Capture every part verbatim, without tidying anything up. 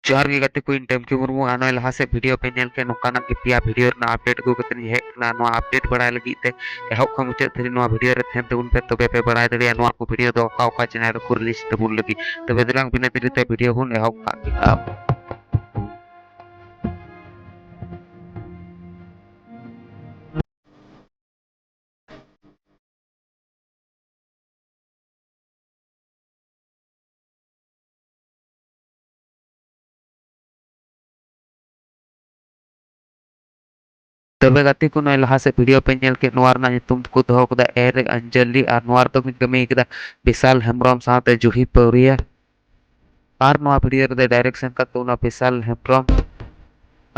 ᱡᱚᱦᱟᱨ ᱜᱮ ᱜᱟᱛᱮ ᱠᱚ, ᱤᱧ ᱴᱮᱢᱠᱤ ᱢᱩᱨᱢᱩ᱾ ᱟᱨ ᱱᱚᱜᱼᱚᱭ ᱞᱟᱦᱟ ᱥᱮᱫ ᱵᱷᱤᱰᱤᱭᱳ ᱯᱮ ᱧᱮᱞ ᱠᱮᱫ, ᱱᱚᱝᱠᱟᱱᱟᱜ ᱜᱮ ᱯᱮᱭᱟ ᱵᱷᱤᱰᱤᱭᱳ ᱨᱮᱱᱟᱜ ᱟᱯᱰᱮᱴ ᱟᱹᱜᱩ ᱠᱟᱛᱮ ᱤᱧ ᱦᱮᱡ ᱟᱠᱟᱱᱟ᱾ ᱱᱚᱣᱟ ᱟᱯᱰᱮᱴ ᱵᱟᱲᱟᱭ ᱞᱟᱹᱜᱤᱫ ᱛᱮ ᱮᱦᱚᱵ ᱠᱷᱚᱱ ᱢᱩᱪᱟᱹᱫ ᱫᱷᱟᱹᱨᱤᱡ ᱱᱚᱣᱟ ᱵᱷᱤᱰᱤᱭᱳ ᱨᱮ ᱛᱟᱦᱮᱱ ᱛᱟᱵᱚᱱ ᱯᱮ, ᱛᱚᱵᱮ ᱯᱮ ᱵᱟᱲᱟᱭ ᱫᱟᱲᱮᱭᱟᱜᱼᱟ ᱱᱚᱣᱟ ᱠᱚ ᱵᱷᱤᱰᱤᱭᱳ ᱫᱚ ᱚᱠᱟ ᱚᱠᱟ ᱪᱮᱱᱮᱞ ᱨᱮᱠᱚ ᱨᱤᱞᱤᱡᱽ ᱛᱟᱵᱚᱱ ᱞᱟᱹᱜᱤᱫ᱾ ᱛᱚᱵᱮ ᱫᱮᱞᱟᱝ ᱵᱤᱱᱟᱹ ᱫᱮᱨᱤ ᱛᱮ ᱵᱷᱤᱰᱤᱭᱳ ᱵᱚᱱ ᱮᱦᱚᱵ ᱠᱟᱜ ᱜᱮ᱾ ᱛᱚᱵᱮ ᱜᱟᱛᱮ ᱠᱚ, ᱱᱚᱜᱼᱚᱭ ᱞᱟᱦᱟ ᱥᱮᱫ ᱵᱷᱤᱰᱤᱭᱳ ᱯᱮ ᱧᱮᱞ ᱠᱮᱫ, ᱱᱚᱣᱟ ᱨᱮᱱᱟᱜ ᱧᱩᱛᱩᱢ ᱫᱚᱠᱚ ᱫᱚᱦᱚ ᱠᱟᱫᱟ ᱮᱨ ᱟᱧᱡᱚᱞᱤ, ᱟᱨ ᱱᱚᱣᱟ ᱨᱮᱫᱚ ᱠᱤᱱ ᱠᱟᱹᱢᱤ ᱠᱟᱫᱟ ᱵᱤᱥᱟᱞ ᱦᱮᱢᱵᱨᱚᱢ ᱥᱟᱶᱛᱮ ᱡᱩᱦᱤ ᱯᱟᱹᱣᱨᱤᱭᱟ᱾ ᱟᱨ ᱱᱚᱣᱟ ᱵᱷᱤᱰᱤᱭᱳ ᱨᱮᱫᱚ ᱰᱟᱭᱨᱮᱠᱥᱚᱱ ᱠᱟᱫ ᱛᱟᱵᱚᱱᱟ ᱵᱤᱥᱟᱞ ᱦᱮᱢᱵᱨᱚᱢ,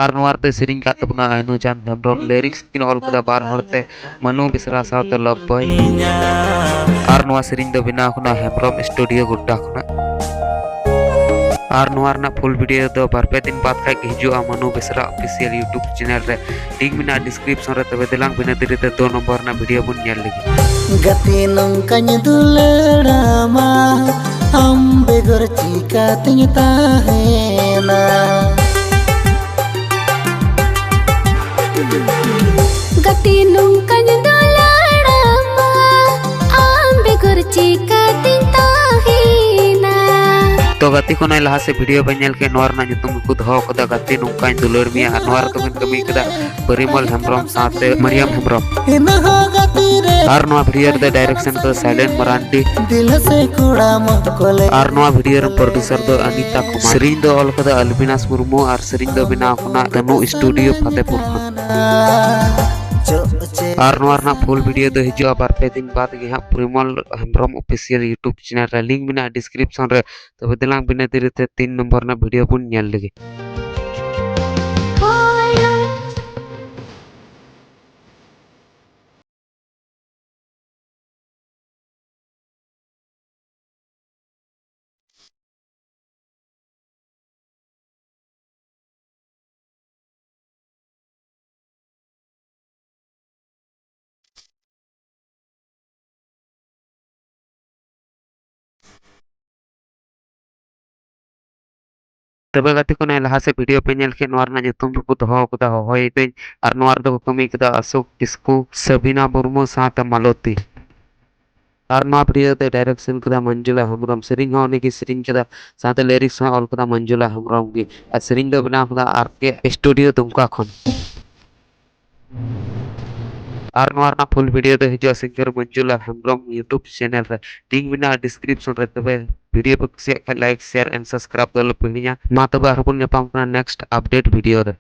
ᱟᱨ ᱱᱚᱣᱟ ᱨᱮᱫᱚ ᱥᱮᱨᱮᱧ ᱠᱟᱫ ᱛᱟᱵᱚᱱᱟ ᱟᱭᱱᱩ ᱪᱟᱸᱫᱽ ᱦᱮᱢᱵᱨᱚᱢ᱾ ᱞᱤᱨᱤᱠᱥ ᱠᱤᱱ ᱚᱞ ᱠᱟᱫᱟ ᱵᱟᱨ ᱦᱚᱲ ᱛᱮ, ᱢᱟᱱᱩ ᱵᱮᱥᱨᱟ ᱥᱟᱶᱛᱮ ᱞᱚᱵ ᱵᱚᱭ᱾ ᱟᱨ ᱱᱚᱣᱟ ᱥᱮᱨᱮᱧ ᱫᱚ ᱵᱮᱱᱟᱣ ᱠᱟᱱᱟ ᱦᱮᱢᱵᱨᱚᱢ ᱥᱴᱩᱰᱤᱭᱳ ᱜᱳᱰᱰᱟ ᱠᱷᱚᱱᱟᱜ᱾ ᱟᱨ ᱱᱚᱣᱟ ᱨᱮᱱᱟᱜ ᱯᱷᱩᱞ ᱵᱷᱤᱰᱤᱭᱳ ᱫᱚ ᱵᱟᱨ ᱯᱮ ᱫᱤᱱ ᱵᱟᱫ ᱠᱷᱟᱡ ᱜᱮ ᱦᱤᱡᱩᱜᱼᱟ ᱢᱟᱱᱩ ᱵᱮᱥᱨᱟ ᱚᱯᱷᱤᱥᱤᱭᱟᱞ YouTube ᱪᱮᱱᱮᱞ ᱨᱮ᱾ ᱞᱤᱝᱠ ᱢᱮᱱᱟᱜᱼᱟ ᱰᱤᱥᱠᱨᱤᱯᱥᱚᱱ ᱨᱮ᱾ ᱛᱚᱵᱮ ᱫᱮᱞᱟᱝ ᱵᱤᱱᱟᱹ ᱫᱮᱨᱤ ᱛᱮ ᱫᱩ ᱱᱚᱢᱵᱚᱨ ᱨᱮᱱᱟᱜ ᱵᱷᱤᱰᱤᱭᱳ ᱵᱚᱱ ᱧᱮᱞ ᱞᱮᱜᱮ᱾ ᱜᱟᱛᱮ ᱱᱚᱝᱠᱟᱧ ᱫᱩᱞᱟᱹᱲᱟᱢᱟ, ᱟᱢ ᱵᱮᱜᱚᱨ ᱪᱤᱠᱟᱹᱛᱤᱧ ᱛᱟᱦᱮᱱᱟ? ᱜᱟᱛᱮ ᱱᱚᱝᱠᱟᱧ ᱫᱩᱞᱟᱹᱲᱟᱢᱟ, ᱟᱢ ᱵᱮᱜᱚᱨ ᱪᱤᱠᱟᱹᱛᱤᱧ ᱛᱟᱦᱮᱱᱟ? ᱛᱚ ᱜᱟᱛᱮ ᱠᱚ, ᱱᱚᱜᱼᱚᱭ ᱞᱟᱦᱟ ᱥᱮᱫ ᱵᱷᱤᱰᱤᱭᱳ ᱯᱮ ᱧᱮᱞ ᱠᱮᱫ, ᱱᱚᱣᱟ ᱨᱮᱱᱟᱜ ᱧᱩᱛᱩᱢ ᱜᱮᱠᱚ ᱫᱚᱦᱚ ᱠᱟᱫᱟ ᱜᱟᱛᱮ ᱱᱚᱝᱠᱟᱧ ᱫᱩᱞᱟᱹᱲ ᱢᱮᱭᱟ, ᱟᱨ ᱱᱚᱣᱟ ᱨᱮᱫᱚ ᱠᱤᱱ ᱠᱟᱹᱢᱤ ᱠᱟᱫᱟ ᱯᱚᱨᱤᱢᱚᱞ ᱦᱮᱢᱵᱨᱚᱢ ᱥᱟᱶᱛᱮ ᱢᱟᱨᱤᱭᱟᱢ ᱦᱮᱢᱵᱨᱚᱢ᱾ ᱟᱨ ᱱᱚᱣᱟ ᱵᱷᱤᱰᱤᱭᱳ ᱨᱮᱫᱚ ᱰᱟᱭᱨᱮᱠᱥᱚᱱ ᱠᱟᱫᱟ ᱥᱟᱭᱞᱮᱱ ᱢᱟᱨᱟᱱᱰᱤ᱾ ᱟᱨ ᱱᱚᱣᱟ ᱵᱷᱤᱰᱤᱭᱳ ᱨᱮᱱ ᱯᱨᱚᱰᱭᱩᱥᱟᱨ ᱫᱚ ᱚᱱᱤᱛᱟ ᱠᱩᱢᱟᱨ᱾ ᱥᱮᱨᱮᱧ ᱫᱚ ᱚᱞ ᱠᱟᱫᱟ ᱟᱞᱵᱤᱱᱟᱥ ᱢᱩᱨᱢᱩ ᱟᱨ ᱥᱮᱨᱮᱧ ᱫᱚ ᱵᱮᱱᱟᱣ ᱠᱟᱱᱟ ᱛᱟᱹᱱᱩ ᱥᱴᱩᱰᱤᱭᱳ ᱯᱷᱟᱛᱮᱯᱩᱨ ᱠᱷᱚᱱ᱾ ᱟᱨ ᱱᱚᱣᱟ ᱨᱮᱱᱟᱜ ᱯᱷᱩᱞ ᱵᱷᱤᱰᱤᱭᱳ ᱫᱚ ᱦᱤᱡᱩᱜᱼᱟ ᱵᱟᱨ ᱯᱮ ᱫᱤᱱ ᱵᱟᱫ ᱜᱮ ᱦᱟᱸᱜ ᱯᱚᱨᱤᱢᱚᱞ ᱦᱮᱢᱵᱨᱚᱢ ᱚᱯᱷᱤᱥᱤᱭᱟᱞ YouTube ᱪᱮᱱᱮᱞ ᱨᱮ᱾ ᱞᱤᱝᱠ ᱢᱮᱱᱟᱜᱼᱟ ᱰᱤᱥᱠᱨᱤᱯᱥᱚᱱ ᱨᱮ᱾ ᱛᱚᱵᱮ ᱫᱮᱞᱟᱝ ᱵᱤᱱᱟᱹ ᱫᱮᱨᱤ ᱛᱮ ᱛᱤᱱ ᱱᱚᱢᱵᱚᱨ ᱨᱮᱱᱟᱜ ᱵᱷᱤᱰᱤᱭᱳ ᱵᱚᱱ ᱧᱮᱞ ᱞᱮᱜᱮ᱾ ᱛᱚᱵᱮ ᱜᱟᱛᱮ ᱠᱚ, ᱱᱚᱣᱟ ᱞᱟᱦᱟ ᱥᱮᱫ ᱵᱷᱤᱰᱤᱭᱳ ᱯᱮ ᱧᱮᱞ ᱠᱮᱫ, ᱱᱚᱣᱟ ᱨᱮᱱᱟᱜ ᱧᱩᱛᱩᱢ ᱫᱚᱠᱚ ᱫᱚᱦᱚ ᱟᱠᱟᱫᱟ ᱦᱚᱦᱚᱭᱮᱫᱟᱹᱧ, ᱟᱨ ᱱᱚᱣᱟ ᱨᱮᱫᱚ ᱠᱚ ᱠᱟᱹᱢᱤ ᱠᱟᱫᱟ ᱚᱥᱳᱠ ᱠᱤᱥᱠᱩ, ᱥᱟᱵᱤᱱᱟ ᱢᱩᱨᱢᱩ ᱥᱟᱶᱛᱮ ᱢᱟᱞᱚᱛᱤ᱾ ᱟᱨ ᱱᱚᱣᱟ ᱵᱷᱤᱰᱤᱭᱳ ᱫᱚ ᱰᱟᱭᱨᱮᱠᱥᱚᱱ ᱠᱟᱫᱟ ᱢᱚᱧᱡᱩᱞᱟ ᱦᱮᱢᱵᱨᱚᱢ, ᱥᱮᱨᱮᱧ ᱦᱚᱸ ᱩᱱᱤ ᱜᱮ ᱥᱮᱨᱮᱧ ᱠᱟᱫᱟ, ᱥᱟᱶᱛᱮ ᱞᱤᱨᱤᱠᱥ ᱦᱚᱸ ᱚᱞ ᱠᱟᱫᱟ ᱢᱚᱧᱡᱩᱞᱟ ᱦᱮᱢᱵᱨᱚᱢ ᱜᱮ, ᱟᱨ ᱥᱮᱨᱮᱧ ᱫᱚ ᱵᱮᱱᱟᱣ ᱠᱟᱫᱟ ᱟᱨ ᱠᱮ ᱥᱴᱩᱰᱤᱭᱳ ᱫᱩᱢᱠᱟ ᱠᱷᱚᱱ᱾ ᱟᱨ ᱱᱚᱣᱟ ᱨᱮᱱᱟᱜ ᱯᱷᱩᱞ ᱵᱷᱤᱰᱤᱭᱳ ᱫᱚ ᱦᱤᱡᱩᱜᱼᱟ ᱥᱤᱝᱜᱟᱨ ᱢᱚᱧᱡᱩᱞᱟ ᱦᱮᱢᱵᱨᱚᱢ YouTube ᱪᱮᱱᱮᱞ ᱨᱮ, ᱞᱤᱝᱠ ᱢᱮᱱᱟᱜᱼᱟ ᱰᱤᱥᱠᱨᱤᱯᱥᱚᱱ ᱨᱮ᱾ ᱛᱚᱵᱮ ᱵᱷᱤᱰᱤᱭᱳ ᱯᱮ ᱠᱩᱥᱤᱭᱟᱜ ᱠᱷᱟᱱ ᱞᱟᱭᱤᱠ, ᱥᱮᱭᱟᱨ ᱮᱱᱰ ᱥᱟᱵᱥᱠᱨᱟᱭᱤᱵ ᱫᱚ ᱟᱞᱚ ᱯᱮ ᱦᱤᱲᱤᱧᱟ᱾ ᱢᱟ ᱛᱚᱵᱮ ᱟᱨᱦᱚᱸ ᱵᱚᱱ ᱧᱟᱯᱟᱢ ᱠᱟᱱᱟ ᱱᱮᱠᱥᱴ ᱟᱯᱰᱮᱴ ᱵᱷᱤᱰᱤᱭᱳ ᱨᱮ᱾